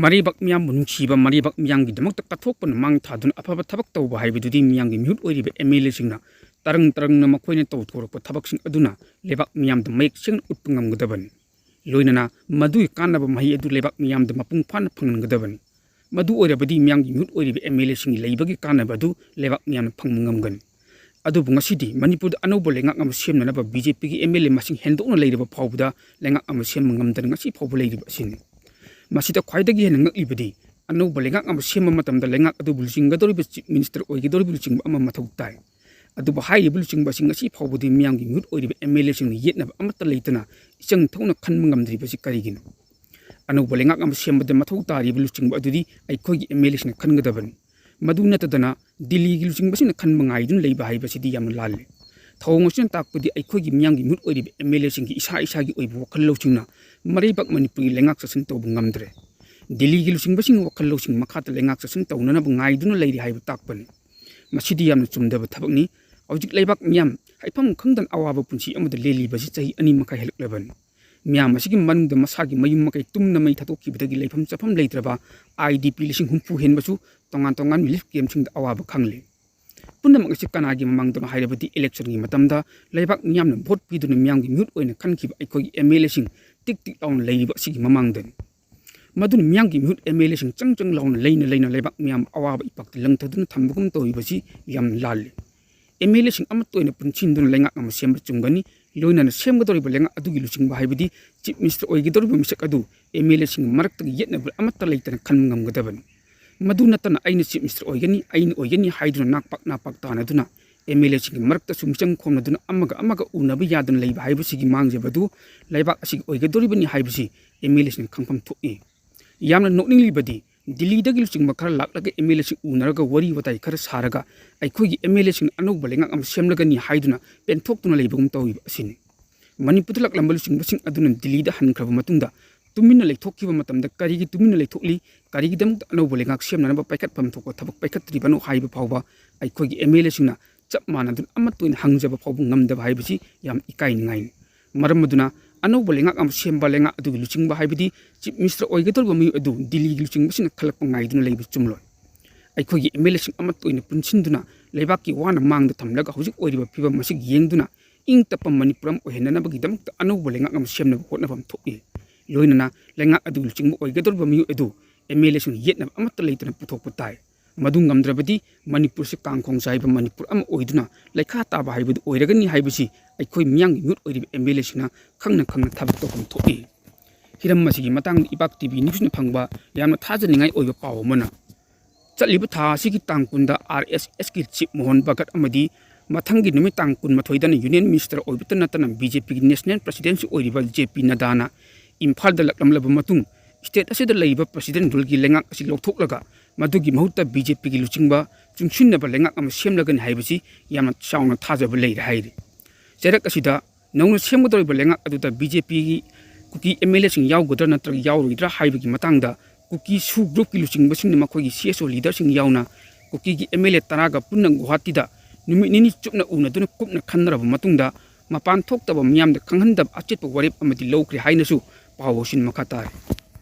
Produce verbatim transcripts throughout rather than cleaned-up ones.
ꯃꯔꯩꯕꯥꯛ ꯃꯤꯌꯥꯝꯕꯨ ꯅꯨꯡꯁꯤꯕ, ꯃꯔꯩꯕꯥꯛ ꯃꯤꯌꯥꯝꯒꯤꯗꯃꯛꯇ ꯀꯠꯊꯣꯛꯄꯅ ꯃꯥꯡ ꯊꯥꯗꯨꯅ ꯑꯐꯕ ꯊꯕꯛ ꯇꯧꯕ ꯍꯥꯏꯕꯗꯨꯗꯤ ꯃꯤꯌꯥꯝꯒꯤ ꯃꯤꯍꯨꯠ ꯑꯣꯏꯔꯤꯕ ꯑꯦꯝ ꯑꯦꯜ ꯑꯦꯁꯤꯡꯅ ꯇꯔꯪ ꯇꯔꯪꯅ ꯃꯈꯣꯏꯅ ꯇꯧꯊꯣꯔꯛꯄ ꯊꯕꯛꯁꯤꯡ ꯑꯗꯨꯅ ꯂꯩꯕꯥꯛ ꯃꯤꯌꯥꯝꯗ ꯃꯌꯦꯛ ꯁꯦꯡꯅ ꯎꯠꯄ ꯉꯝꯒꯗꯕꯅꯤ꯫ ꯂꯣꯏꯅꯅ ꯃꯗꯨꯒꯤ ꯀꯥꯟꯅꯕ ꯃꯍꯩ ꯑꯗꯨ ꯂꯩꯕꯥꯛ ꯃꯤꯌꯥꯝꯗ ꯃꯄꯨꯡ ꯐꯥꯅ ꯐꯪꯍꯟꯒꯗꯕꯅꯤ꯫ ꯃꯗꯨ ꯑꯣꯏꯔꯕꯗꯤ ꯃꯤꯌꯥꯝꯒꯤ ꯃꯤꯍꯨꯠ ꯑꯣꯏꯔꯤꯕ ꯑꯦꯝ ꯑꯦꯜ ꯑꯦꯁꯤꯡꯒꯤ ꯂꯩꯕꯒꯤ ꯀꯥꯟꯅꯕ ꯑꯗꯨ ꯂꯩꯕꯥꯛ ꯃꯤꯌꯥꯝꯅ ꯐꯪꯕ ꯉꯝꯒꯅꯤ꯫ ꯑꯗꯨꯕꯨ ꯉꯁꯤꯗꯤ ꯃꯅꯤꯄꯨꯔꯗ ꯑꯅꯧꯕ ꯂꯩꯉꯥꯛ ꯑꯃ ꯁꯦꯝꯅꯅꯕ ꯕꯤ ꯖꯦ ꯄꯤꯒꯤ ꯑꯦꯝ ꯑꯦꯜ ꯑꯦ ꯃꯁꯤꯡ ꯍꯦꯟꯗꯣꯛꯅ ꯂꯩꯔꯕ ꯐꯥꯎꯕꯗ ꯂꯩꯉꯥꯛ ꯑꯃ ꯁꯦꯝꯕ ꯉꯝꯗꯅ ꯉꯁꯤ ꯐꯥꯎꯕ ꯂꯩꯔꯤꯕ ꯑꯁꯤꯅꯤ꯫ ꯃꯁꯤꯗ ꯈ꯭ꯋꯥꯏꯗꯒꯤ ꯍꯦꯟꯅ ꯉꯛꯂꯤꯕꯗꯤ ꯑꯅꯧꯕ ꯂꯩꯉꯥꯛ ꯑꯃ ꯁꯦꯝꯕ ꯃꯇꯝꯗ ꯂꯩꯉꯥꯛ ꯑꯗꯨꯕꯨ ꯂꯨꯆꯤꯡꯒꯗꯧꯔꯤꯕ ꯆꯤꯐ ꯃꯤꯅꯤꯁꯇꯔ ꯑꯣꯏꯒꯗꯧꯔꯤꯕ ꯂꯨꯆꯤꯡꯕ ꯑꯃ ꯃꯊꯧ ꯇꯥꯏ꯫ ꯑꯗꯨꯕꯨ ꯍꯥꯏꯔꯤꯕ ꯂꯨꯆꯤꯡꯕ ꯑꯁꯤ ꯉꯁꯤ ꯐꯥꯎꯕꯗꯤ ꯃꯤꯌꯥꯝꯒꯤ ꯃꯤꯍꯨꯠ ꯑꯣꯏꯔꯤꯕ ꯑꯦꯝ ꯑꯦꯜ ꯑꯦꯁꯤꯡꯅ ꯌꯦꯠꯅꯕ ꯑꯃꯠꯇ ꯂꯩꯇꯅ ꯏꯆꯪ ꯊꯧꯅ ꯈꯟꯕ ꯉꯝꯗ꯭ꯔꯤꯕꯁꯤ ꯀꯔꯤꯒꯤꯅꯣ? ꯑꯅꯧꯕ ꯂꯩꯉꯥꯛ ꯑꯃ ꯁꯦꯝꯕꯗ ꯃꯊꯧ ꯇꯥꯔꯤꯕ ꯂꯨꯆꯤꯡꯕ ꯑꯗꯨꯗꯤ ꯑꯩꯈꯣꯏꯒꯤ ꯑꯦꯝ ꯑꯦꯜ ꯑꯦꯁꯤꯡꯅ ꯈꯟꯒꯗꯕꯅꯤ꯫ ꯃꯗꯨ ꯅꯠꯇꯗꯅ ꯗꯤꯜꯂꯤꯒꯤ ꯂꯨꯆꯤꯡꯕꯁꯤꯡꯅ ꯈꯟꯕ ꯉꯥꯏꯗꯨꯅ ꯂꯩꯕ ꯍꯥꯏꯕꯁꯤꯗꯤ ꯌꯥꯝꯅ ꯂꯥꯜꯂꯤ꯫ ꯊꯧꯑꯣꯡ ꯑꯁꯤꯅ ꯇꯥꯛꯄꯗꯤ ꯑꯩꯈꯣꯏꯒꯤ ꯃꯤꯌꯥꯝꯒꯤ ꯃꯤꯍꯨꯠ ꯑꯣꯏꯔꯤꯕ ꯑꯦꯝ ꯑꯦꯜ ꯑꯦꯁꯤꯡꯒꯤ ꯏꯁꯥ ꯏꯁꯥꯒꯤ ꯑꯣꯏꯕ ꯋꯥꯈꯜ ꯂꯧꯁꯤꯡꯅ ꯃꯔꯩꯕꯥꯛ ꯃꯅꯤꯄꯨꯔꯒꯤ ꯂꯩꯉꯥꯛ ꯆꯠꯁꯤꯟ ꯇꯧꯕ ꯉꯝꯗ꯭ꯔꯦ꯫ ꯗꯤꯜꯂꯤꯒꯤ ꯂꯨꯆꯤꯡꯕꯁꯤꯡꯒꯤ ꯋꯥꯈꯜ ꯂꯧꯁꯤꯡ ꯃꯈꯥꯗ ꯂꯩꯉꯥꯛ ꯆꯠꯁꯤꯟ ꯇꯧꯅꯅꯕ ꯉꯥꯏꯗꯨꯅ ꯂꯩꯔꯤ ꯍꯥꯏꯕ ꯇꯥꯛꯄꯅꯤ꯫ ꯃꯁꯤꯗꯤ ꯌꯥꯝꯅ ꯆꯨꯝꯗꯕ ꯊꯕꯛꯅꯤ꯫ ꯍꯧꯖꯤꯛ ꯂꯩꯕꯥꯛ ꯃꯤꯌꯥꯝ ꯍꯥꯏꯐꯝ ꯈꯪꯗꯅ ꯑꯋꯥꯕ ꯄꯨꯟꯁꯤ ꯑꯃꯗ ꯂꯦꯜꯂꯤꯕꯁꯤ ꯆꯍꯤ ꯑꯅꯤ ꯃꯈꯥꯏ ꯍꯦꯜꯂꯛꯂꯕꯅꯤ꯫ ꯃꯤꯌꯥꯝ ꯑꯁꯤꯒꯤ ꯃꯅꯨꯡꯗ ꯃꯁꯥꯒꯤ ꯃꯌꯨꯝ ꯃꯀꯩ ꯇꯨꯝꯅ ꯃꯩ ꯊꯥꯗꯣꯛꯈꯤꯕꯗꯒꯤ ꯂꯩꯐꯝ ꯆꯥꯐꯝ ꯂꯩꯇ꯭ꯔꯕ ꯑꯥꯏ ꯗꯤ ꯄꯤ ꯂꯤꯁꯤꯡ ꯍꯨꯝꯐꯨ ꯍꯦꯟꯕꯁꯨ ꯇꯣꯉꯥꯟ ꯇꯣꯉꯥꯟꯕ ꯔꯤꯂꯤꯐ ꯀꯦꯝꯞꯁꯤꯡꯗ ꯑꯋꯥꯕ ꯈꯪꯂꯤ꯫ ꯄꯨꯝꯅꯃꯛ ꯑꯁꯤ ꯀꯅꯥꯒꯤ ꯃꯃꯥꯡꯗꯅꯣ ꯍꯥꯏꯔꯕꯗꯤ ꯏꯂꯦꯛꯁꯟꯒꯤ ꯃꯇꯝꯗ ꯂꯩꯕꯥꯛ ꯃꯤꯌꯥꯝꯅ ꯚꯣꯠ ꯄꯤꯗꯨꯅ ꯃꯤꯌꯥꯝꯒꯤ ꯃꯤꯍꯨꯠ ꯑꯣꯏꯅ ꯈꯟꯈꯤꯕ ꯑꯩꯈꯣꯏꯒꯤ ꯑꯦꯝ ꯑꯦꯜ ꯑꯦꯁꯤꯡ ꯇꯤꯛ ꯇꯤꯛ ꯂꯥꯎꯅ ꯂꯩꯔꯤꯕ ꯑꯁꯤꯒꯤ ꯃꯃꯥꯡꯗꯅꯤ꯫ ꯃꯗꯨꯅ ꯃꯤꯌꯥꯝꯒꯤ ꯃꯤꯍꯨꯠ ꯑꯦꯝ ꯑꯦꯜ ꯑꯦꯁꯤꯡ ꯆꯪ ꯆꯪ ꯂꯥꯎꯅ ꯂꯩꯅ ꯂꯩꯅ ꯂꯩꯕꯥꯛ ꯃꯤꯌꯥꯝ ꯑꯋꯥꯕ ꯏꯄꯥꯛꯇ ꯂꯪꯊꯗꯨꯅ ꯊꯝꯕꯒꯨꯝ ꯇꯧꯔꯤꯕꯁꯤ ꯌꯥꯝꯅ ꯂꯥꯜꯂꯤ꯫ ꯑꯦꯝ ꯑꯦꯜ ꯑꯦꯁꯤꯡ ꯑꯃꯠꯇ ꯑꯣꯏꯅ ꯄꯨꯟꯁꯤꯟꯗꯨꯅ ꯂꯩꯉꯥꯛ ꯑꯃ ꯁꯦꯝꯕ ꯆꯨꯝꯒꯅꯤ꯫ ꯂꯣꯏꯅꯅ ꯁꯦꯝꯒꯗꯧꯔꯤꯕ ꯂꯩꯉꯥꯛ ꯑꯗꯨꯒꯤ ꯂꯨꯆꯤꯡꯕ ꯍꯥꯏꯕꯗꯤ ꯆꯤꯐ ꯃꯤꯅꯤꯁꯇꯔ ꯑꯣꯏꯒꯗꯧꯔꯤꯕ ꯃꯤꯁꯛ ꯑꯗꯨ ꯑꯦꯝ ꯑꯦꯜ ꯑꯦꯁꯤꯡꯒꯤ ꯃꯔꯛꯇꯒꯤ ꯌꯦꯠꯅꯕ ꯑꯃꯠꯇ ꯂꯩꯇꯅ ꯈꯟꯕ ꯉꯝꯒꯗꯕꯅꯤ꯫ ꯃꯗꯨ ꯅꯠꯇꯅ ꯑꯩꯅ ꯆꯤꯐ ꯃꯤꯅꯤꯁꯇꯔ ꯑꯣꯏꯒꯅꯤ, ꯑꯩꯅ ꯑꯣꯏꯒꯅꯤ ꯍꯥꯏꯗꯨꯅ ꯅꯥꯛꯄꯥꯛ ꯅꯥꯄꯥꯛ ꯇꯥꯅꯗꯨꯅ ꯑꯦꯝ ꯑꯦꯜ ꯑꯦꯁꯤꯡꯒꯤ ꯃꯔꯛꯇꯁꯨ ꯃꯤꯆꯪ ꯈꯣꯝꯅꯗꯨꯅ ꯑꯃꯒ ꯑꯃꯒ ꯎꯅꯕ ꯌꯥꯗꯅ ꯂꯩꯕ ꯍꯥꯏꯕꯁꯤꯒꯤ ꯃꯥꯡꯖꯕ ꯑꯗꯨ ꯂꯩꯕꯥꯛ ꯑꯁꯤꯒꯤ ꯑꯣꯏꯒꯗꯧꯔꯤꯕꯅꯤ ꯍꯥꯏꯕꯁꯤ ꯑꯦꯝ ꯑꯦꯜ ꯑꯦꯁꯤꯡꯅ ꯈꯪꯐꯝ ꯊꯣꯛꯏ꯫ ꯌꯥꯝꯅ ꯅꯣꯛꯅꯤꯡꯂꯤꯕꯗꯤ ꯗꯤꯜꯂꯤꯗꯒꯤ ꯂꯨꯆꯤꯡꯕ ꯈꯔ ꯂꯥꯛꯂꯒ ꯑꯦꯝ ꯑꯦꯜ ꯑꯦꯁꯤꯡ ꯎꯅꯔꯒ ꯋꯥꯔꯤ ꯋꯥꯇꯥꯏ ꯈꯔ ꯁꯥꯔꯒ ꯑꯩꯈꯣꯏꯒꯤ ꯑꯦꯝ ꯑꯦꯜ ꯑꯦꯁꯤꯡꯅ ꯑꯅꯧꯕ ꯂꯩꯉꯥꯛ ꯑꯃ ꯁꯦꯝꯂꯒꯅꯤ ꯍꯥꯏꯗꯨꯅ ꯄꯦꯟꯊꯣꯛꯇꯨꯅ ꯂꯩꯕꯒꯨꯝ ꯇꯧꯔꯤꯕ ꯑꯁꯤꯅꯤ꯫ ꯃꯅꯤꯄꯨꯔꯗ ꯂꯥꯛꯂꯝꯕ ꯂꯨꯆꯤꯡꯕꯁꯤꯡ ꯑꯗꯨꯅ ꯗꯤꯜꯂꯤꯗ ꯍꯟꯈ꯭ꯔꯕ ꯃꯇꯨꯡꯗ ꯇꯨꯃꯤꯟꯅ ꯂꯩꯊꯣꯛꯈꯤꯕ ꯃꯇꯝꯗ ꯀꯔꯤꯒꯤ ꯇꯨꯃꯤꯟꯅ ꯂꯩꯊꯣꯛꯂꯤ, ꯀꯔꯤꯒꯤꯗꯃꯛꯇ ꯑꯅꯧꯕ ꯂꯩꯉꯥꯛ ꯁꯦꯝꯅꯅꯕ ꯄꯥꯏꯈꯠꯐꯝ ꯊꯣꯛꯄ ꯊꯕꯛ ꯄꯥꯏꯈꯠꯇ꯭ꯔꯤꯕꯅꯣ ꯍꯥꯏꯕ ꯐꯥꯎꯕ ꯑꯩꯈꯣꯏꯒꯤ ꯑꯦꯝ ꯑꯦꯜ ꯑꯦꯁꯤꯡꯅ ꯆꯞ ꯃꯥꯟꯅꯗꯨꯅ ꯑꯃꯠꯇ ꯑꯣꯏꯅ ꯍꯪꯖꯕ ꯐꯥꯎꯕ ꯉꯝꯗꯕ ꯍꯥꯏꯕꯁꯤ ꯌꯥꯝ ꯏꯀꯥꯏꯅꯤꯡꯉꯥꯏꯅꯤ꯫ ꯃꯔꯝ ꯑꯗꯨꯅ ꯑꯅꯧꯕ ꯂꯩꯉꯥꯛ ꯑꯃ ꯁꯦꯝꯕ, ꯂꯩꯉꯥꯛ ꯑꯗꯨꯒꯤ ꯂꯨꯆꯤꯡꯕ ꯍꯥꯏꯕꯗꯤ Chief Minister ꯑꯣꯏꯒꯗꯧꯔꯤꯕ ꯃꯤꯑꯣꯏ ꯑꯗꯨ ꯗꯤꯜꯂꯤꯒꯤ ꯂꯨꯆꯤꯡꯕꯁꯤꯡꯅ ꯈꯜꯂꯛꯄ ꯉꯥꯏꯗꯨꯅ ꯂꯩꯕ ꯆꯨꯝꯂꯣꯏ꯫ ꯑꯩꯈꯣꯏꯒꯤ MLAꯁꯤꯡ ꯑꯃꯠꯇ ꯑꯣꯏꯅ ꯄꯨꯟꯁꯤꯟꯗꯨꯅ ꯂꯩꯕꯥꯛꯀꯤ ꯋꯥꯅ ꯃꯥꯡꯗ ꯊꯝꯂꯒ ꯍꯧꯖꯤꯛ ꯑꯣꯏꯔꯤꯕ ꯐꯤꯕꯝ ꯑꯁꯤ ꯌꯦꯡꯗꯨꯅ ꯏꯪ ꯇꯞꯄ ꯃꯅꯤꯄꯨꯔ ꯑꯃ ꯑꯣꯏꯍꯟꯅꯅꯕꯒꯤꯗꯃꯛꯇ ꯑꯅꯧꯕ ꯂꯩꯉꯥꯛ ꯑꯃ ꯁꯦꯝꯅꯕ ꯍꯣꯠꯅꯐꯝ ꯊꯣꯛꯏ꯫ ꯂꯣꯏꯅꯅ ꯂꯩꯉꯥꯛ ꯑꯗꯨꯒꯤ ꯂꯨꯆꯤꯡꯕ ꯑꯣꯏꯒꯗꯧꯔꯤꯕ ꯃꯤꯑꯣꯏ ꯑꯗꯨ MLAꯁꯤꯡꯅ ꯌꯦꯠꯅꯕ ꯑꯃꯠꯇ ꯂꯩꯇꯅ ꯄꯨꯊꯣꯛꯄ ꯇꯥꯏ꯫ ꯃꯗꯨ ꯉꯝꯗ꯭ꯔꯕꯗꯤ ꯃꯅꯤꯄꯨꯔꯁꯤ ꯀꯥꯡꯈꯣꯡ ꯆꯥꯏꯕ ꯃꯅꯤꯄꯨꯔ ꯑꯃ ꯑꯣꯏꯗꯨꯅ ꯂꯩꯈꯥ ꯇꯥꯕ ꯍꯥꯏꯕꯗꯨ ꯑꯣꯏꯔꯒꯅꯤ ꯍꯥꯏꯕꯁꯤ ꯑꯩꯈꯣꯏ ꯃꯤꯌꯥꯝꯒꯤ ꯃꯤꯍꯨꯠ ꯑꯣꯏꯔꯤꯕ MLAꯁꯤꯡꯅ ꯈꯪꯅ ꯈꯪꯅ ꯊꯕꯛ ꯇꯧꯐꯝ ꯊꯣꯛꯏ꯫ ꯍꯤꯔꯝ ꯑꯁꯤꯒꯤ ꯃꯇꯥꯡꯗ ꯏꯄꯥꯛ TV Newsꯅ ꯐꯪꯕ ꯌꯥꯝꯅ ꯊꯥꯖꯅꯤꯡꯉꯥꯏ ꯑꯣꯏꯕ ꯄꯥꯎ ꯑꯃꯅ, ꯆꯠꯂꯤꯕ ꯊꯥ ꯑꯁꯤꯒꯤ ꯇꯥꯡ ꯀꯨꯟꯗ RSSꯀꯤ Chief ꯃꯣꯍꯟ ꯚꯒꯠ ꯑꯃꯗꯤ ꯃꯊꯪꯒꯤ ꯅꯨꯃꯤꯠ ꯇꯥꯡ ꯀꯨꯟꯃꯥꯊꯣꯏꯗꯅ Union Minister ꯑꯣꯏꯕꯇ ꯅꯠꯇꯅ BJPꯒꯤ National Presidentꯁꯨ ꯑꯣꯏꯔꯤꯕ JP ꯅꯗꯥꯅ ꯏꯝꯐꯥꯜꯗ ꯂꯥꯛꯂꯝꯂꯕ ꯃꯇꯨꯡ, state ꯑꯁꯤꯗ ꯂꯩꯔꯤꯕ President ruleꯒꯤ ꯂꯩꯉꯥꯛ ꯑꯁꯤ ꯂꯧꯊꯣꯛꯂꯒ ꯃꯗꯨꯒꯤ ꯃꯍꯨꯠꯇ BJPꯒꯤ ꯂꯨꯆꯤꯡꯕ ꯆꯨꯡꯁꯤꯟꯅꯕ ꯂꯩꯉꯥꯛ ꯑꯃ ꯁꯦꯝꯂꯒꯅꯤ ꯍꯥꯏꯕꯁꯤ ꯌꯥꯝꯅ ꯆꯥꯎꯅ ꯊꯥꯖꯕ ꯂꯩꯔꯦ ꯍꯥꯏꯔꯤ꯫ ꯆꯩꯔꯛ ꯑꯁꯤꯗ ꯅꯧꯅ ꯁꯦꯝꯒꯗꯧꯔꯤꯕ ꯂꯩꯉꯥꯛ ꯑꯗꯨꯗ BJPꯒꯤ ꯀꯨꯀꯤ MLAꯁꯤꯡ ꯌꯥꯎꯒꯗ꯭ꯔꯥ ꯅꯠꯇ꯭ꯔꯒ ꯌꯥꯎꯔꯣꯏꯗ꯭ꯔꯥ ꯍꯥꯏꯕꯒꯤ ꯃꯇꯥꯡꯗ ꯀꯨꯀꯤ SoO groupꯀꯤ ꯂꯨꯆꯤꯡꯕꯁꯤꯡꯅ ꯃꯈꯣꯏꯒꯤ CSO leaderꯁꯤꯡ ꯌꯥꯎꯅ ꯀꯨꯀꯤꯒꯤ MLA ꯇꯔꯥꯒ ꯄꯨꯟꯅ ꯒꯨꯋꯥꯍꯥꯇꯤꯗ ꯅꯨꯃꯤꯠ ꯅꯤꯅꯤ ꯆꯨꯞꯅ ꯎꯅꯗꯨꯅ ꯀꯨꯞꯅ ꯈꯟꯅꯔꯕ ꯃꯇꯨꯡꯗ ꯃꯄꯥꯟ ꯊꯣꯛꯇꯕ ꯃꯤꯌꯥꯝꯗ ꯈꯪꯍꯟꯗꯕ ꯑꯆꯦꯠꯄ ꯋꯥꯔꯦꯞ ꯑꯃꯗꯤ ꯂꯧꯈ꯭ꯔꯦ ꯍꯥꯏꯅꯁꯨ ꯄꯥꯎ ꯑꯁꯤꯅ ꯃꯈꯥ ꯇꯥꯔꯤ꯫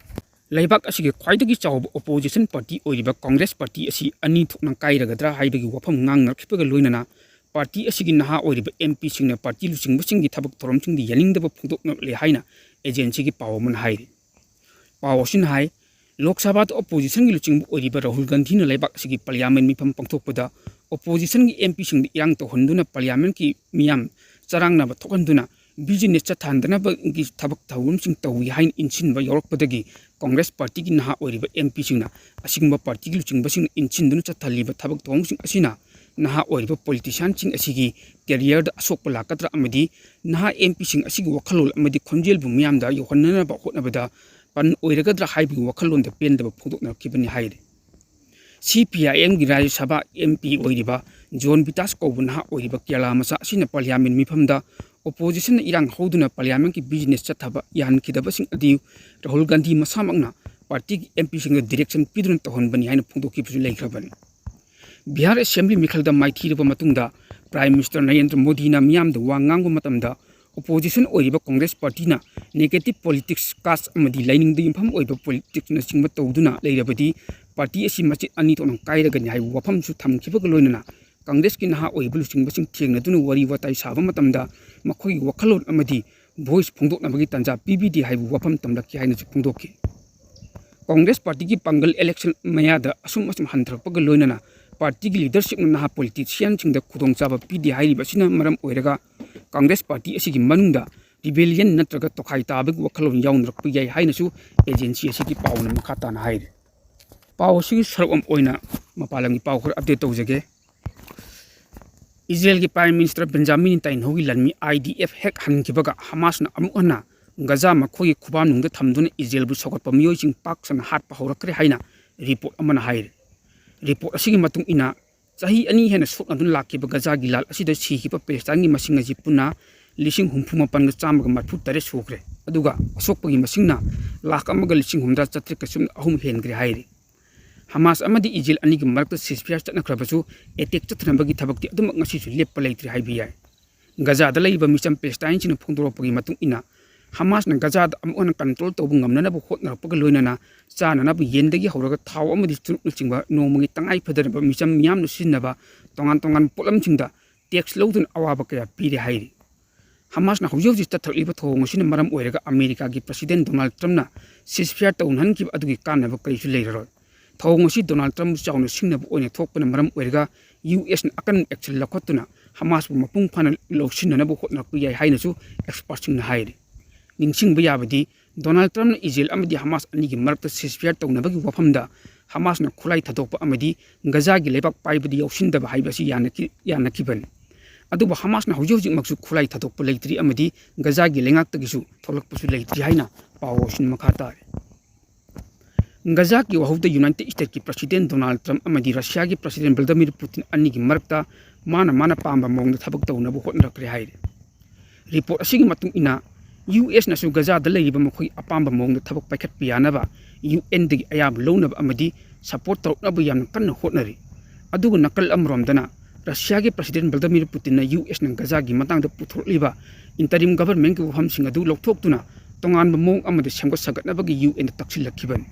ꯂꯩꯕꯥꯛ ꯑꯁꯤꯒꯤ ꯈ꯭ꯋꯥꯏꯗꯒꯤ ꯆꯥꯎꯕ opposition party ꯑꯣꯏꯔꯤꯕ Congress party ꯑꯁꯤ ꯑꯅꯤ ꯊꯣꯛꯅ ꯀꯥꯏꯔꯒꯗ꯭ꯔꯥ ꯍꯥꯏꯕꯒꯤ ꯋꯥꯐꯝ ꯉꯥꯡꯅꯔꯛꯈꯤꯕꯒ ꯂꯣꯏꯅꯅ party ꯑꯁꯤꯒꯤ ꯅꯍꯥ ꯑꯣꯏꯔꯤꯕ MPꯁꯤꯡꯅ party ꯂꯨꯆꯤꯡꯕꯁꯤꯡꯒꯤ ꯊꯕꯛ ꯊꯧꯔꯝꯁꯤꯡꯗ ꯌꯥꯅꯤꯡꯗꯕ ꯐꯣꯡꯗꯣꯛꯅꯔꯛꯂꯦ ꯍꯥꯏꯅ agencyꯒꯤ ꯄꯥꯎ ꯑꯃꯅ ꯍꯥꯏꯔꯤ꯫ ꯄꯥꯎ ꯑꯁꯤꯅ ꯍꯥꯏ, ꯂꯣꯛ ꯁꯚꯥꯗ oppositionꯒꯤ ꯂꯨꯆꯤꯡꯕ ꯑꯣꯏꯔꯤꯕ ꯔꯥꯍꯨꯜ ꯒꯥꯟꯙꯤꯅ ꯂꯩꯕꯥꯛ ꯑꯁꯤꯒꯤ parliament ꯃꯤꯐꯝ ꯄꯥꯡꯊꯣꯛꯄꯗ oppositionꯒꯤ MPꯁꯤꯡꯗ ꯏꯔꯥꯡ ꯇꯧꯍꯟꯗꯨꯅ parliamentꯀꯤ ꯃꯤꯌꯥꯝ ꯆꯔꯥꯡꯅꯕ ꯊꯣꯛꯍꯟꯗꯨꯅ business ꯆꯠꯊꯍꯟꯗꯅꯕꯒꯤ ꯊꯕꯛ ꯊꯧꯔꯝꯁꯤꯡ ꯇꯧꯏ ꯍꯥꯏꯅ ꯏꯟꯁꯤꯟꯕ ꯌꯥꯎꯔꯛꯄꯗꯒꯤ Congress partyꯒꯤ ꯅꯍꯥ ꯑꯣꯏꯔꯤꯕ MPꯁꯤꯡꯅ ꯑꯁꯤꯒꯨꯝꯕ partyꯒꯤ ꯂꯨꯆꯤꯡꯕꯁꯤꯡꯅ ꯏꯟꯁꯤꯟꯗꯨꯅ ꯆꯠꯊꯍꯜꯂꯤꯕ ꯊꯕꯛ ꯊꯧꯔꯝꯁꯤꯡ ꯑꯁꯤꯅ ꯅꯍꯥ ꯑꯣꯏꯔꯤꯕ politicianꯁꯤꯡ ꯑꯁꯤꯒꯤ careerꯗ ꯑꯁꯣꯛꯄ ꯂꯥꯛꯀꯗ꯭ꯔꯥ ꯑꯃꯗꯤ ꯅꯍꯥ MPꯁꯤꯡ ꯑꯁꯤꯒꯤ ꯋꯥꯈꯜꯂꯣꯟ ꯑꯃꯗꯤ ꯈꯣꯟꯖꯦꯜꯕꯨ ꯃꯤꯌꯥꯝꯗ ꯌꯧꯍꯟꯅꯅꯕ ꯍꯣꯠꯅꯕꯗ ꯄꯟ ꯑꯣꯏꯔꯒꯗ꯭ꯔꯥ ꯍꯥꯏꯕꯒꯤ ꯋꯥꯈꯜꯂꯣꯟꯗ ꯄꯦꯟꯗꯕ ꯐꯣꯡꯗꯣꯛꯅꯔꯛꯈꯤꯕꯅꯤ ꯍꯥꯏꯔꯤ꯫ CPIMꯒꯤ ꯔꯥꯖ꯭ꯌ ꯁꯚꯥ MP ꯑꯣꯏꯔꯤꯕ ꯖꯣꯟ ꯕꯤꯇꯥꯁ ꯀꯧꯕ ꯅꯍꯥ ꯑꯣꯏꯔꯤꯕ ꯀꯦꯔꯂꯥ ꯃꯆꯥ ꯑꯁꯤꯅ parliament ꯃꯤꯐꯝꯗ oppositionꯅ ꯏꯔꯥꯡ ꯍꯧꯗꯨꯅ parliamentꯀꯤ business ꯆꯠꯊꯕ ꯌꯥꯍꯟꯈꯤꯗꯕꯁꯤꯡ ꯑꯗꯨ ꯔꯥꯍꯨꯜ ꯒꯥꯟꯙꯤ ꯃꯁꯥꯃꯛꯅ partyꯒꯤ MPꯁꯤꯡꯗ direction ꯄꯤꯗꯨꯅ ꯇꯧꯍꯟꯕꯅꯤ ꯍꯥꯏꯅ ꯐꯣꯡꯗꯣꯛꯈꯤꯕꯁꯨ ꯂꯩꯈ꯭ꯔꯕꯅꯤ꯫ ꯕꯤꯍꯥꯔ assembly ꯃꯤꯈꯜꯗ ꯃꯥꯏꯊꯤꯔꯕ ꯃꯇꯨꯡꯗ Prime Minister ꯅꯔꯦꯟꯗ꯭ꯔ ꯃꯣꯗꯤꯅ ꯃꯤꯌꯥꯝꯗ ꯋꯥ ꯉꯥꯡꯕ ꯃꯇꯝꯗ ꯑꯣꯄꯣꯖꯤꯁꯟ ꯑꯣꯏꯔꯤꯕ ꯀꯣꯡꯒ꯭ꯔꯦꯁ ꯄꯥꯔꯇꯤꯅ negative politics, caste ꯑꯃꯗꯤ ꯂꯥꯏꯅꯤꯡꯗ ꯌꯨꯝꯐꯝ ꯑꯣꯏꯕ politicsꯅꯆꯤꯡꯕ ꯇꯧꯗꯨꯅ ꯂꯩꯔꯕꯗꯤ ꯄꯥꯔꯇꯤ ꯑꯁꯤ ꯃꯆꯦꯠ ꯑꯅꯤ ꯊꯣꯛꯅ ꯀꯥꯏꯔꯒꯅꯤ ꯍꯥꯏꯕ ꯋꯥꯐꯝꯁꯨ ꯊꯝꯈꯤꯕꯒ ꯂꯣꯏꯅꯅ ꯀꯪꯒ꯭ꯔꯦꯁꯀꯤ ꯅꯍꯥ ꯑꯣꯏꯔꯤꯕ ꯂꯨꯆꯤꯡꯕꯁꯤꯡ ꯊꯦꯡꯅꯗꯨꯅ ꯋꯥꯔꯤ ꯋꯥꯇꯥꯏ ꯁꯥꯕ ꯃꯇꯝꯗ ꯃꯈꯣꯏꯒꯤ ꯋꯥꯈꯜꯂꯣꯟ ꯑꯃꯗꯤ voice ꯐꯣꯡꯗꯣꯛꯅꯕꯒꯤ ꯇꯥꯟꯖꯥ ꯄꯤꯕꯤꯗꯦ ꯍꯥꯏꯕ ꯋꯥꯐꯝ ꯇꯝꯂꯛꯈꯤ ꯍꯥꯏꯅꯁꯨ ꯐꯣꯡꯗꯣꯛꯈꯤ꯫ ꯀꯣꯡꯒ꯭ꯔꯦꯁ ꯄꯥꯔꯇꯤꯒꯤ ꯄꯥꯡꯒꯜ election ꯃꯌꯥꯗ ꯑꯁꯨꯝ ꯑꯁꯨꯝ ꯍꯟꯊꯔꯛꯄꯒ ꯂꯣꯏꯅꯅ ꯄꯥꯔꯇꯤꯒꯤ leadershipꯅ ꯅꯍꯥ politicianꯁꯤꯡꯗ ꯈꯨꯗꯣꯡꯆꯥꯕ ꯄꯤꯗꯦ ꯍꯥꯏꯔꯤꯕ ꯑꯁꯤꯅ ꯃꯔꯝ ꯑꯣꯏꯔꯒ ꯀꯪꯒ꯭ꯔꯦꯁ ꯄꯥꯔꯇꯤ ꯑꯁꯤꯒꯤ ꯃꯅꯨꯡꯗ rebellion ꯅꯠꯇ꯭ꯔꯒ ꯇꯣꯈꯥꯏ ꯇꯥꯕꯒꯤ ꯋꯥꯈꯜꯂꯣꯟ ꯌꯥꯎꯅꯔꯛꯄ ꯌꯥꯏ ꯍꯥꯏꯅꯁꯨ agency ꯑꯁꯤꯒꯤ ꯄꯥꯎꯅ ꯃꯈꯥ ꯇꯥꯅ ꯍꯥꯏꯔꯤ꯫ ꯄꯥꯎ ꯑꯁꯤꯒꯤ ꯁꯔꯨꯛ ꯑꯃ ꯑꯣꯏꯅ ꯃꯄꯥꯟ ꯂꯝꯒꯤ ꯄꯥꯎ ꯈꯔ update ꯇꯧꯖꯒꯦ꯫ ꯏꯖꯔꯦꯜꯒꯤ Prime Minister Benjamin ꯅꯦꯇꯥꯟꯌꯥꯍꯨꯒꯤ ꯂꯥꯟꯃꯤ IDF ꯍꯦꯛ ꯍꯟꯈꯤꯕꯒ ꯍꯃꯥꯁꯅ ꯑꯃꯨꯛ ꯍꯟꯅ ꯒꯖꯥ ꯃꯈꯣꯏꯒꯤ ꯈꯨꯕꯥꯝꯅꯨꯡꯗ ꯊꯝꯗꯨꯅ ꯏꯖꯔꯦꯜꯕꯨ ꯁꯧꯒꯠꯄ ꯃꯤꯑꯣꯏꯁꯤꯡ ꯄꯥꯛ ꯁꯟꯅ ꯍꯥꯠꯄ ꯍꯧꯔꯛꯈ꯭ꯔꯦ ꯍꯥꯏꯅ report ꯑꯃꯅ ꯍꯥꯏꯔꯤ꯫ Report ꯑꯁꯤꯒꯤ ꯃꯇꯨꯡ ꯏꯟꯅ, ꯆꯍꯤ ꯑꯅꯤ ꯍꯦꯟꯅ ꯁꯣꯛꯅꯗꯨꯅ ꯂꯥꯛꯈꯤꯕ ꯒꯖꯥꯒꯤ ꯂꯥꯟ ꯑꯁꯤꯗ ꯁꯤꯈꯤꯕ ꯄꯦꯂꯦꯁꯇꯥꯏꯟꯒꯤ ꯃꯁꯤꯡ ꯑꯁꯤ ꯄꯨꯟꯅ ꯂꯤꯁꯤꯡ ꯍꯨꯝꯐꯨ ꯃꯥꯄꯟꯒ ꯆꯥꯝꯃꯒ ꯃꯔꯤꯐꯨ ꯇꯔꯦꯠ ꯁꯨꯈ꯭ꯔꯦ, ꯑꯗꯨꯒ ꯑꯁꯣꯛꯄꯒꯤ ꯃꯁꯤꯡꯅ ꯂꯥꯈ ꯑꯃꯒ ꯂꯤꯁꯤꯡ ꯍꯨꯝꯗ꯭ꯔꯥ ꯆꯥꯇ꯭ꯔꯦꯠꯀ ꯁꯨꯞꯅ ꯑꯍꯨꯝ ꯍꯦꯟꯈ꯭ꯔꯦ ꯍꯥꯏꯔꯤ꯫ ꯍꯃꯥꯁ ꯑꯃꯗꯤ ꯏꯖꯔꯦꯜ ꯑꯅꯤꯒꯤ ꯃꯔꯛꯇ ceasefire ꯆꯠꯅꯈ꯭ꯔꯕꯁꯨ, attack ꯆꯠꯊꯅꯕꯒꯤ ꯊꯕꯛꯇꯤ ꯑꯗꯨꯃꯛ ꯉꯁꯤꯁꯨ ꯂꯦꯞꯄ ꯂꯩꯇ꯭ꯔꯤ ꯍꯥꯏꯕ ꯌꯥꯏ꯫ ꯒꯖꯥꯗ ꯂꯩꯔꯤꯕ ꯃꯤꯆꯝ ꯄꯦꯂꯦꯁꯇꯥꯏꯟꯁꯤꯡꯅ ꯐꯣꯡꯗꯣꯔꯛꯄꯒꯤ ꯃꯇꯨꯡ ꯏꯟꯅ, ꯍꯃꯥꯁꯅ ꯒꯖꯥꯗ ꯑꯃꯨꯛ ꯍꯟꯅ control ꯇꯧꯕ ꯉꯝꯅꯅꯕ ꯍꯣꯠꯅꯔꯛꯄꯒ ꯂꯣꯏꯅꯅ ꯆꯥꯅꯅꯕ ꯌꯦꯟꯗꯒꯤ ꯍꯧꯔꯒ ꯊꯥꯎ ꯑꯃꯗꯤ ꯆꯨꯔꯨꯞꯅꯆꯤꯡꯕ ꯅꯣꯡꯃꯒꯤ ꯇꯉꯥꯏ ꯐꯗ꯭ꯔꯕ ꯃꯤꯆꯝ ꯃꯤꯌꯥꯝꯅ ꯁꯤꯖꯤꯟꯅꯕ ꯇꯣꯉꯥꯟ ꯇꯣꯉꯥꯟꯕ ꯄꯣꯠꯂꯝꯁꯤꯡꯗ tax ꯂꯧꯗꯨꯅ ꯑꯋꯥꯕ ꯀꯌꯥ ꯄꯤꯔꯦ ꯍꯥꯏꯔꯤ꯫ ꯍꯃꯥꯁꯅ ꯍꯧꯖꯤꯛ ꯍꯧꯖꯤꯛ ꯆꯠꯊꯔꯛꯂꯤꯕ ꯊꯧꯑꯣꯡ ꯑꯁꯤꯅ ꯃꯔꯝ ꯑꯣꯏꯔꯒ ꯑꯃꯦꯔꯤꯀꯥꯒꯤ President Donald Trumpꯅ ceasefire ꯇꯧꯅꯍꯟꯈꯤꯕ ꯑꯗꯨꯒꯤ ꯀꯥꯟꯅꯕ ꯀꯔꯤꯁꯨ ꯂꯩꯔꯔꯣꯏ꯫ ꯊꯧꯑꯣꯡ ꯑꯁꯤ Donald Trump ꯆꯥꯎꯅ ꯁꯤꯡꯅꯕ ꯑꯣꯏꯅ ꯊꯣꯛꯄꯅ ꯃꯔꯝ ꯑꯣꯏꯔꯒ USꯅ ꯑꯀꯟꯕ action ꯂꯧꯈꯠꯇꯨꯅ ꯍꯃꯥꯁꯄꯨ ꯃꯄꯨꯡ ꯐꯥꯅ ꯂꯧꯁꯤꯟꯅꯅꯕ ꯍꯣꯠꯅꯔꯛꯄ ꯌꯥꯏ ꯍꯥꯏꯅꯁꯨ expertꯁꯤꯡꯅ ꯍꯥꯏꯔꯤ꯫ ꯅꯤꯡꯁꯤꯡꯕ ꯌꯥꯕꯗꯤ, Donald Trumpꯅ ꯏꯖꯔꯦꯜ ꯑꯃꯗꯤ ꯍꯃꯥꯁ ꯑꯅꯤꯒꯤ ꯃꯔꯛꯇ ceasefire ꯇꯧꯅꯕꯒꯤ ꯋꯥꯐꯝꯗ ꯍꯃꯥꯁꯅ ꯈꯨꯠꯂꯥꯏ ꯊꯥꯗꯣꯛꯄ ꯑꯃꯗꯤ ꯒꯖꯥꯒꯤ ꯂꯩꯕꯥꯛ ꯄꯥꯏꯕꯗ ꯌꯥꯎꯁꯤꯟꯗꯕ ꯍꯥꯏꯕ ꯑꯁꯤ ꯌꯥꯅꯈꯤ-, ꯌꯥꯅꯈꯤꯕꯅꯤ꯫ ꯑꯗꯨꯕꯨ ꯍꯃꯥꯁꯅ ꯍꯧꯖꯤꯛ ꯍꯧꯖꯤꯛꯃꯛꯁꯨ ꯈꯨꯠꯂꯥꯏ ꯊꯥꯗꯣꯛꯄ ꯂꯩꯇ꯭ꯔꯤ ꯑꯃꯗꯤ ꯒꯖꯥꯒꯤ ꯂꯩꯉꯥꯛꯇꯒꯤꯁꯨ ꯊꯣꯛꯂꯛꯄꯁꯨ ꯂꯩꯇ꯭ꯔꯤ ꯍꯥꯏꯅ ꯄꯥꯎ ꯑꯁꯤꯅ ꯃꯈꯥ ꯇꯥꯔꯤ꯫ ꯒꯖꯥꯒꯤ ꯋꯥꯍꯧꯗ United States ꯀꯤ President Donald Trump ꯑꯃꯗꯤ Russia ꯒꯤ President Vladimir Putin ꯑꯅꯤꯒꯤ ꯃꯔꯛꯇ ꯃꯥꯅ ꯃꯥꯅ ꯄꯥꯝꯕ ꯃꯑꯣꯡꯗ ꯊꯕꯛ ꯇꯧꯅꯕ ꯍꯣꯠꯅꯔꯛꯈ꯭ꯔꯦ ꯍꯥꯏꯔꯤ꯫ Report ꯑꯁꯤꯒꯤ ꯃꯇꯨꯡ ꯏꯟꯅ, USꯅꯁꯨ ꯒꯖꯥꯗ ꯂꯩꯔꯤꯕ ꯃꯈꯣꯏ ꯑꯄꯥꯝꯕ ꯃꯑꯣꯡꯗ ꯊꯕꯛ ꯄꯥꯏꯈꯠꯄ ꯌꯥꯅꯕ UNꯗꯒꯤ ꯑꯌꯥꯕ ꯂꯧꯅꯕ ꯑꯃꯗꯤ support ꯇꯧꯔꯛꯅꯕ ꯌꯥꯝꯅ ꯀꯟꯅ ꯍꯣꯠꯅꯔꯤ꯫ ꯑꯗꯨꯒ ꯅꯥꯀꯜ ꯑꯃꯔꯣꯝꯗꯅ ꯔꯁꯤꯌꯥꯒꯤ ꯄ꯭ꯔꯁꯤꯗꯦꯟ ꯚ꯭ꯂꯥꯗꯤꯃꯤꯔ ꯄꯨꯇꯤꯟꯅ ꯌꯨ ꯑꯦꯁꯅ ꯒꯖꯥꯒꯤ ꯃꯇꯥꯡꯗ ꯄꯨꯊꯣꯔꯛꯂꯤꯕ ꯏꯟꯇꯔꯤꯝ ꯒꯚꯔꯟꯃꯦꯟꯠꯀꯤ ꯋꯥꯐꯝꯁꯤꯡ ꯑꯗꯨ ꯂꯧꯊꯣꯛꯇꯨꯅ ꯇꯣꯉꯥꯟꯕ ꯃꯑꯣꯡ ꯑꯃꯗ ꯁꯦꯝꯒꯠ ꯁꯥꯒꯠꯅꯕꯒꯤ ꯌꯨ ꯑꯦꯟꯗ ꯇꯛꯁꯤꯜꯂꯛꯈꯤꯕꯅꯤ꯫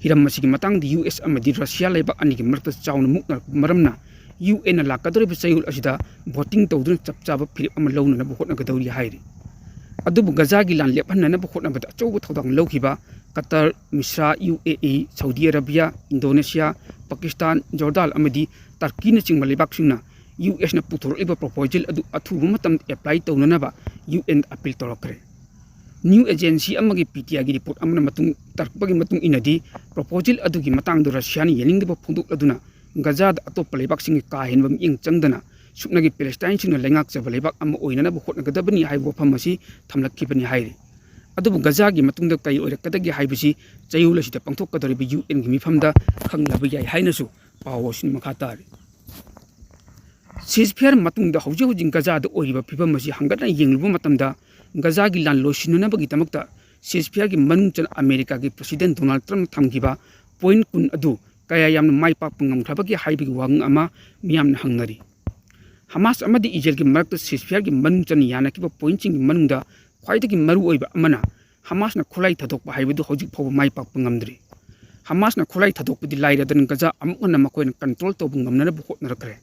ꯍꯤꯔꯝ ꯑꯁꯤꯒꯤ ꯃꯇꯥꯡꯗ ꯌꯨ ꯑꯦꯁ ꯑꯃꯗꯤ ꯔꯁꯤꯌꯥ ꯂꯩꯕꯥꯛ ꯑꯅꯤꯒꯤ ꯃꯔꯛꯇ ꯆꯥꯎꯅ ꯃꯨꯛꯅꯔꯛꯄ ꯃꯔꯝꯅ ꯌꯨ ꯑꯦꯟꯅ ꯂꯥꯛꯀꯗꯧꯔꯤꯕ ꯆꯌꯣꯜ ꯑꯁꯤꯗ ꯚꯣꯇꯤꯡ ꯇꯧꯗꯨꯅ ꯆꯞ ꯆꯥꯕ ꯐꯤꯔꯦꯞ ꯑꯃ ꯂꯧꯅꯅꯕ ꯍꯣꯠꯅꯒꯗꯧꯔꯤ ꯍꯥꯏꯔꯤ꯫ ꯑꯗꯨꯕꯨ ꯒꯖꯥꯒꯤ ꯂꯥꯟ ꯂꯦꯞꯍꯟꯅꯅꯕ ꯍꯣꯠꯅꯕꯗ ꯑꯆꯧꯕ ꯊꯧꯗꯥꯡ ꯂꯧꯈꯤꯕ Qatar, Misra, U A E, Saudi Arabia, Indonesia, Pakistan, Jordan ꯑꯃꯗꯤ ꯇꯔꯀꯤꯅꯆꯤꯡꯕ ꯂꯩꯕꯥꯛꯁꯤꯡꯅ ꯌꯨ ꯑꯦꯁꯅ ꯄꯨꯊꯣꯔꯛꯂꯤꯕ ꯄ꯭ꯔꯣꯄꯣꯖꯦꯜ ꯑꯗꯨ ꯑꯊꯨꯕ ꯃꯇꯝꯗ ꯑꯦꯄ꯭ꯂꯥꯏ ꯇꯧꯅꯅꯕ ꯌꯨ ꯑꯦꯟꯗ ꯑꯄꯤꯜ ꯇꯧꯔꯛꯈ꯭ꯔꯦ꯫ ꯅ꯭ꯌꯨ ꯑꯦꯖꯦꯟꯁꯤ ꯑꯃꯒꯤ ꯄꯤ ꯇꯤ ꯑꯥꯏꯒꯤ ꯔꯤꯄꯣꯔꯠ ꯑꯃꯅ ꯃꯇꯨꯡ ꯇꯥꯔꯛꯄꯒꯤ ꯃꯇꯨꯡ ꯏꯟꯅꯗꯤ, ꯄ꯭ꯔꯣꯄꯣꯖꯦꯜ ꯑꯗꯨꯒꯤ ꯃꯇꯥꯡꯗ ꯔꯁꯤꯌꯥꯅ ꯌꯥꯅꯤꯡꯗꯕ ꯐꯣꯡꯗꯣꯛꯂꯗꯨꯅ ꯒꯖꯥꯗ ꯑꯇꯣꯞꯄ ꯂꯩꯕꯥꯛꯁꯤꯡꯒꯤ ꯀꯥ ꯍꯦꯟꯕ ꯃꯤꯠꯌꯦꯡ ꯆꯪꯗꯅ ꯁꯨꯞꯅꯒꯤ ꯄꯦꯂꯦꯁꯇꯥꯏꯟꯁꯤꯡꯅ ꯂꯩꯉꯥꯛꯆꯕ ꯂꯩꯕꯥꯛ ꯑꯃ ꯑꯣꯏꯅꯅꯕ ꯍꯣꯠꯅꯒꯗꯕꯅꯤ ꯍꯥꯏꯕ ꯋꯥꯐꯝ ꯑꯁꯤ ꯊꯝꯂꯛꯈꯤꯕꯅꯤ ꯍꯥꯏꯔꯤ꯫ ꯑꯗꯨꯕꯨ ꯒꯖꯥꯒꯤ ꯃꯇꯨꯡꯗ ꯀꯔꯤ ꯑꯣꯏꯔꯛꯀꯗꯒꯦ ꯍꯥꯏꯕꯁꯤ ꯆꯌꯣꯜ ꯑꯁꯤꯗ ꯄꯥꯡꯊꯣꯛꯀꯗꯧꯔꯤꯕ ꯌꯨ ꯑꯦꯟꯒꯤ ꯃꯤꯐꯝꯗ ꯈꯪꯅꯕ ꯌꯥꯏ ꯍꯥꯏꯅꯁꯨ ꯄꯥꯎ ꯑꯁꯤꯅ ꯃꯈꯥ ꯇꯥꯔꯤ꯫ ꯁꯤꯖꯐꯤꯌꯥꯔ ꯃꯇꯨꯡꯗ ꯍꯧꯖꯤꯛ ꯍꯧꯖꯤꯛ ꯒꯖꯥꯗ ꯑꯣꯏꯔꯤꯕ ꯐꯤꯕꯝ ꯑꯁꯤ ꯍꯪꯒꯠꯅ ꯌꯦꯡꯂꯨꯕ ꯃꯇꯝꯗ, ꯒꯖꯥꯒꯤ ꯂꯥꯟ ꯂꯣꯏꯁꯤꯟꯅꯅꯕꯒꯤꯗꯃꯛꯇ ꯁꯤꯖꯐꯤꯌꯥꯔꯒꯤ ꯃꯅꯨꯡ ꯆꯟꯅ ꯑꯃꯦꯔꯤꯀꯥꯒꯤ ꯄ꯭ꯔꯁꯤꯗꯦꯟ ꯗꯣꯅꯥꯜꯗ ꯇ꯭ꯔꯝꯞꯅ ꯊꯝꯈꯤꯕ ꯄꯣꯏꯟꯠ ꯀꯨꯟ ꯑꯗꯨ ꯀꯌꯥ ꯌꯥꯝꯅ ꯃꯥꯏ ꯄꯥꯛꯄ ꯉꯝꯈ꯭ꯔꯕꯒꯦ ꯍꯥꯏꯕꯒꯤ ꯋꯥꯍꯪ ꯑꯃ ꯃꯤꯌꯥꯝꯅ ꯍꯪꯅꯔꯤ꯫ ꯍꯃꯥꯁ ꯑꯃꯗꯤ ꯏꯖꯔꯦꯜꯒꯤ ꯃꯔꯛꯇ ꯁꯤꯖꯐꯤꯌꯥꯔꯒꯤ ꯃꯅꯨꯡ ꯆꯟꯅ ꯌꯥꯅꯈꯤꯕ ꯄꯣꯏꯟꯠꯁꯤꯡꯒꯤ ꯃꯅꯨꯡꯗ ꯈ꯭ꯋꯥꯏꯗꯒꯤ ꯃꯔꯨꯑꯣꯏꯕ ꯑꯃꯅ ꯍꯃꯥꯁꯅ ꯈꯨꯠꯂꯥꯏ ꯊꯥꯗꯣꯛꯄ ꯍꯥꯏꯕꯗꯨ ꯍꯧꯖꯤꯛ ꯐꯥꯎꯕ ꯃꯥꯏ ꯄꯥꯛꯄ ꯉꯝꯗ꯭ꯔꯤ꯫ ꯍꯃꯥꯁꯅ ꯈꯨꯠꯂꯥꯏ ꯊꯥꯗꯣꯛꯄꯗꯤ ꯂꯥꯏꯔꯗꯅ, ꯒꯖꯥ ꯑꯃꯨꯛ ꯍꯟꯅ ꯃꯈꯣꯏꯅ ꯀꯟꯇ꯭ꯔꯣꯜ ꯇꯧꯕ ꯉꯝꯅꯅꯕ ꯍꯣꯠꯅꯔꯛꯈ꯭ꯔꯦ꯫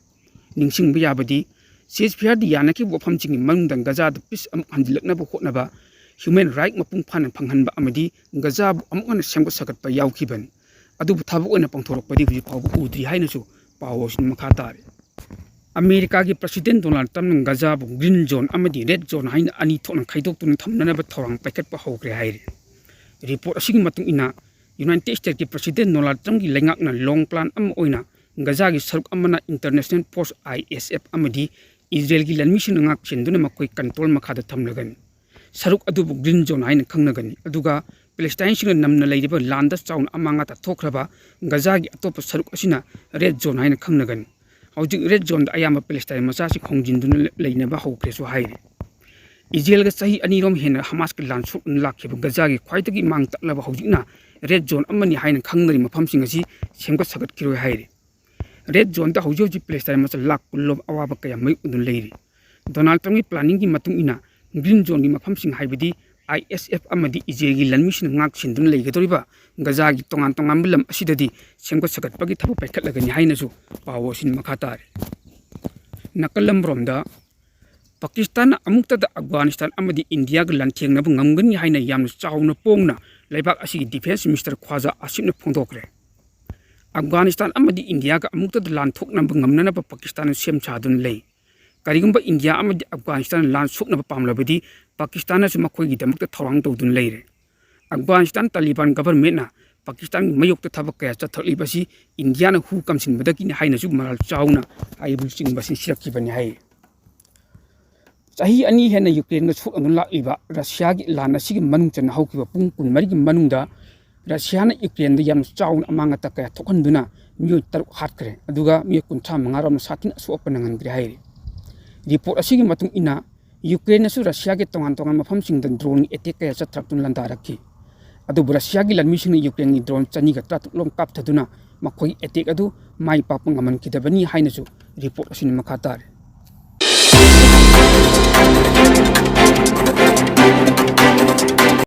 ꯅꯤꯡꯁꯤꯡꯕ ꯌꯥꯕꯗꯤ, ꯁꯤꯖꯐꯤꯌꯥꯔꯗ ꯌꯥꯅꯈꯤꯕ ꯋꯥꯐꯝꯁꯤꯡꯒꯤ ꯃꯅꯨꯡꯗ ꯒꯖꯥꯗ ꯄꯤꯁ ꯑꯃꯨꯛ ꯍꯟꯖꯤꯜꯂꯛꯅꯕ ꯍꯣꯠꯅꯕ, ꯍ꯭ꯌꯨꯃꯦꯟ ꯔꯥꯏꯠ ꯃꯄꯨꯡ ꯐꯥꯅ ꯐꯪꯍꯟꯕ ꯑꯃꯗꯤ ꯒꯖꯥꯕꯨ ꯑꯃꯨꯛ ꯍꯟꯅ ꯁꯦꯝꯒꯠ ꯁꯥꯒꯠꯄ ꯌꯥꯎꯈꯤꯕꯅꯤ꯫ ꯑꯗꯨꯕꯨ ꯊꯕꯛ ꯑꯣꯏꯅ ꯄꯥꯡꯊꯣꯔꯛꯄꯗꯤ ꯍꯧꯖꯤꯛ ꯐꯥꯎꯕ ꯎꯗ꯭ꯔꯤ ꯍꯥꯏꯅꯁꯨ ꯄꯥꯎ ꯑꯁꯤꯅ ꯃꯈꯥ ꯇꯥꯔꯤ꯫ ꯑꯃꯦꯔꯤꯀꯥꯒꯤ ꯄ꯭ꯔꯁꯤꯗꯦꯟ ꯗꯣꯅꯥꯜꯗ ꯇ꯭ꯔꯝꯞꯅ ꯒꯖꯥꯕꯨ ꯒ꯭ꯔꯤꯟ ꯖꯣꯟ ꯑꯃꯗꯤ ꯔꯦꯗ ꯖꯣꯟ ꯍꯥꯏꯅ ꯑꯅꯤ ꯊꯣꯛꯅ ꯈꯥꯏꯗꯣꯛꯇꯨꯅ ꯊꯝꯅꯅꯕ ꯊꯧꯔꯥꯡ ꯄꯥꯏꯈꯠꯄ ꯍꯧꯈ꯭ꯔꯦ ꯍꯥꯏꯔꯤ꯫ ꯔꯤꯄꯣꯔꯠ ꯑꯁꯤꯒꯤ ꯃꯇꯨꯡ ꯏꯟꯅ, ꯌꯨꯅꯥꯏꯇꯦꯗ ꯁ꯭ꯇꯦꯠꯀꯤ ꯄ꯭ꯔꯁꯤꯗꯦꯟ ꯗꯣꯅꯥꯜꯗ ꯇ꯭ꯔꯝꯞꯀꯤ ꯂꯩꯉꯥꯛꯅ ꯂꯣꯡ ꯄ꯭ꯂꯥꯟ ꯑꯃ ꯑꯣꯏꯅ ꯒꯖꯥꯒꯤ ꯁꯔꯨꯛ ꯑꯃꯅ ꯏꯟꯇꯔꯅꯦꯁꯅꯦꯜ ꯐꯣꯔꯁ, ꯑꯥꯏ ꯑꯦꯁ ꯑꯦꯐ, ꯑꯃꯗꯤ ꯏꯖꯔꯦꯜꯒꯤ ꯂꯥꯟꯃꯤꯁꯤꯡꯅ ꯉꯥꯛ ꯁꯦꯟꯗꯨꯅ ꯃꯈꯣꯏ ꯀꯟꯇ꯭ꯔꯣꯜ ꯃꯈꯥꯗ ꯊꯝꯂꯒꯅꯤ꯫ ꯁꯔꯨꯛ ꯑꯗꯨꯕꯨ ꯒ꯭ꯔꯤꯟ ꯖꯣꯟ ꯍꯥꯏꯅ ꯈꯪꯅꯒꯅꯤ꯫ ꯑꯗꯨꯒ ꯄꯦꯂꯦꯁꯇꯥꯏꯟꯁꯤꯡꯅ ꯅꯝꯅ ꯂꯩꯔꯤꯕ ꯂꯥꯟꯗ ꯆꯥꯎꯅ ꯑꯃꯥꯡ ꯑꯇꯥ ꯊꯣꯛꯈ꯭ꯔꯕ ꯒꯖꯥꯒꯤ ꯑꯇꯣꯞꯄ ꯁꯔꯨꯛ ꯑꯁꯤꯅ ꯔꯦꯗ ꯖꯣꯟ ꯍꯥꯏꯅ ꯈꯪꯅꯒꯅꯤ꯫ ꯍꯧꯖꯤꯛ ꯔꯦꯗ ꯖꯣꯟꯗ ꯑꯌꯥꯝꯕ ꯄꯦꯂꯦꯁꯇꯥꯏꯟ ꯃꯆꯥꯁꯤꯡ ꯈꯣꯡꯖꯤꯟꯗꯨꯅ ꯂꯩꯅꯕ ꯍꯧꯈ꯭ꯔꯦꯁꯨ ꯍꯥꯏꯔꯤ꯫ ꯏꯖꯔꯦꯜꯒ ꯆꯍꯤ ꯑꯅꯤꯔꯣꯝ ꯍꯦꯟꯅ ꯍꯃꯥꯁꯀꯤ ꯂꯥꯟ ꯁꯣꯛꯅ ꯂꯥꯛꯈꯤꯕ ꯒꯖꯥꯒꯤ ꯈ꯭ꯋꯥꯏꯗꯒꯤ ꯃꯥꯡ ꯇꯥꯛꯂꯕ, ꯍꯧꯖꯤꯛꯅ ꯔꯦꯗ ꯖꯣꯟ ꯑꯃꯅꯤ ꯍꯥꯏꯅ ꯈꯪꯅꯔꯤ ꯃꯐꯝꯁꯤꯡ ꯑꯁꯤ ꯁꯦꯝꯒꯠ ꯁꯥꯒꯠꯈꯤꯔꯣꯏ ꯍꯥꯏꯔꯤ꯫ ꯔꯦꯗ ꯖꯣꯟꯗ ꯍꯧꯖꯤꯛ ꯍꯧꯖꯤꯛ ꯄꯦꯂꯦꯁꯇꯥꯏꯟ ꯃꯆꯥ ꯂꯥꯈ ꯀꯨꯟ ꯂꯣꯝ ꯑꯋꯥꯕ ꯀꯌꯥ ꯃꯥꯌꯣꯛꯅꯗꯨꯅ ꯂꯩꯔꯤ꯫ ꯗꯣꯅꯥꯜꯗ ꯇ꯭ꯔꯝꯞꯀꯤ ꯄ꯭ꯂꯥꯅꯤꯡꯒꯤ ꯃꯇꯨꯡ ꯏꯟꯅ ꯒ꯭ꯔꯤꯟ ꯖꯣꯟꯒꯤ ꯃꯐꯝꯁꯤꯡ ꯍꯥꯏꯕꯗꯤ ꯑꯥꯏ ꯑꯦꯁ ꯑꯦꯐ ꯑꯃꯗꯤ ꯏꯖꯔꯦꯜꯒꯤ ꯂꯥꯟꯃꯤꯁꯤꯡꯅ ꯉꯥꯛ ꯁꯦꯟꯗꯨꯅ ꯂꯩꯒꯗꯧꯔꯤꯕ ꯒꯖꯥꯒꯤ ꯇꯣꯉꯥꯟ ꯇꯣꯉꯥꯟꯕ ꯂꯝ ꯑꯁꯤꯗꯗꯤ ꯁꯦꯝꯒꯠ ꯁꯥꯒꯠꯄꯒꯤ ꯊꯕꯛ ꯄꯥꯏꯈꯠꯂꯒꯅꯤ ꯍꯥꯏꯅꯁꯨ ꯄꯥꯎ ꯑꯁꯤꯅ ꯃꯈꯥ ꯇꯥꯔꯤ꯫ ꯅꯥꯀꯜ ꯑꯃꯔꯣꯝꯗ, ꯄꯥꯀꯤꯁꯇꯥꯟꯅ ꯑꯃꯨꯛꯇꯗ ꯑꯐꯒꯥꯅꯤꯁꯇꯥꯟ ꯑꯃꯗꯤ ꯏꯟꯗꯤꯌꯥꯒ ꯂꯥꯟꯊꯦꯡꯅꯕ ꯉꯝꯒꯅꯤ ꯍꯥꯏꯅ ꯌꯥꯝꯅ ꯆꯥꯎꯅ ꯄꯣꯡꯅ ꯂꯩꯕꯥꯛ ꯑꯁꯤꯒꯤ ꯗꯤꯐꯦꯟꯁ ꯃꯤꯅꯤꯁꯇꯔ ꯈ꯭ꯋꯥꯖꯥ ꯑꯁꯤꯐꯅ ꯐꯣꯡꯗꯣꯛꯈ꯭ꯔꯦ꯫ ꯑꯐꯒꯥꯅꯤꯁꯇꯥꯟ ꯑꯃꯗꯤ ꯏꯟꯗꯤꯌꯥꯒ ꯑꯃꯨꯛꯇꯗ ꯂꯥꯟ ꯊꯣꯛꯅꯕ ꯉꯝꯅꯅꯕ ꯄꯥꯀꯤꯁꯇꯥꯟꯅ ꯁꯦꯝ ꯁꯥꯗꯨꯅ ꯂꯩ꯫ ꯀꯔꯤꯒꯨꯝꯕ ꯏꯟꯗꯤꯌꯥ ꯑꯃꯗꯤ ꯑꯐꯒꯥꯅꯤꯁꯇꯥꯟ ꯂꯥꯟ ꯁꯣꯛꯅꯕ ꯄꯥꯝꯂꯕꯗꯤ ꯄꯥꯀꯤꯁꯇꯥꯟꯅꯁꯨ ꯃꯈꯣꯏꯒꯤꯗꯃꯛꯇ ꯊꯧꯔꯥꯡ ꯇꯧꯗꯨꯅ ꯂꯩꯔꯦ꯫ ꯑꯐꯒꯥꯅꯤꯁꯇꯥꯟ ꯇꯥꯂꯤꯕꯥꯟ ꯒꯚꯔꯟꯃꯦꯟꯠꯅ ꯄꯥꯀꯤꯁꯇꯥꯟꯒꯤ ꯃꯥꯌꯣꯛꯇ ꯊꯕꯛ ꯀꯌꯥ ꯆꯠꯊꯔꯛꯂꯤꯕꯁꯤ ꯏꯟꯗꯤꯌꯥꯅ ꯍꯨ ꯀꯝꯁꯤꯟꯕꯗꯒꯤꯅꯤ ꯍꯥꯏꯅꯁꯨ ꯃꯔꯥꯜ ꯆꯥꯎꯅ ꯍꯥꯏꯕꯅꯆꯤꯡꯕ ꯁꯤꯟꯁꯤꯔꯛꯈꯤꯕꯅꯤ ꯍꯥꯏ꯫ ꯆꯍꯤ ꯑꯅꯤ ꯍꯦꯟꯅ ꯌꯨꯀ꯭ꯔꯦꯟꯒ ꯁꯣꯛꯅꯗꯨꯅ ꯂꯥꯛꯂꯤꯕ ꯔꯁꯤꯌꯥꯒꯤ ꯂꯥꯟ ꯑꯁꯤꯒꯤ ꯃꯅꯨꯡ ꯆꯟꯅ ꯍꯧꯈꯤꯕ ꯄꯨꯡ ꯀꯨꯟꯃꯔꯤꯒꯤ ꯃꯅꯨꯡꯗ ꯔꯁꯤꯌꯥꯅ ꯌꯨꯀ꯭ꯔꯦꯟꯗ ꯌꯥꯝꯅ ꯆꯥꯎꯅ ꯑꯃꯥꯡ ꯑꯇꯥ ꯀꯌꯥ ꯊꯣꯛꯍꯟꯗꯨꯅ ꯃꯤꯑꯣꯏ ꯇꯔꯨꯛ ꯍꯥꯠꯈ꯭ꯔꯦ, ꯑꯗꯨꯒ ꯃꯤꯑꯣꯏ ꯀꯨꯟꯊ꯭ꯔꯥ ꯃꯉꯥ ꯔꯣꯝꯅ ꯁꯥꯊꯤꯅ ꯑꯁꯣꯛ ꯑꯄꯟ ꯅꯪꯍꯟꯈ꯭ꯔꯦ ꯍꯥꯏꯔꯤ꯫ ꯔꯤꯄꯣꯔꯠ ꯑꯁꯤꯒꯤ ꯃꯇꯨꯡ ꯏꯟꯅ, ꯌꯨꯀ꯭ꯔꯦꯟꯅꯁꯨ ꯔꯁꯤꯌꯥꯒꯤ ꯇꯣꯉꯥꯟ ꯇꯣꯉꯥꯟꯕ ꯃꯐꯝꯁꯤꯡꯗ ꯗ꯭ꯔꯣꯟꯒꯤ ꯑꯦꯇꯦꯛ ꯀꯌꯥ ꯆꯠꯊꯔꯛꯇꯨꯅ ꯂꯥꯟꯗꯥꯔꯛꯈꯤ꯫ ꯑꯗꯨꯕꯨ ꯔꯁꯤꯌꯥꯒꯤ ꯂꯥꯟꯃꯤꯁꯤꯡꯅ ꯌꯨꯀ꯭ꯔꯦꯟꯒꯤ ꯗ꯭ꯔꯣꯟ ꯆꯅꯤꯒ ꯇꯔꯥꯇꯔꯨꯛ ꯂꯣꯝ ꯀꯥꯞꯊꯗꯨꯅ ꯃꯈꯣꯏꯒꯤ ꯑꯦꯇꯦꯛ ꯑꯗꯨ ꯃꯥꯏ ꯄꯥꯛꯄ ꯉꯝꯍꯟꯈꯤꯗꯕꯅꯤ ꯍꯥꯏꯅꯁꯨ ꯔꯤꯄꯣꯔꯠ ꯑꯁꯤꯅ ꯃꯈꯥ ꯇꯥꯔꯤ꯫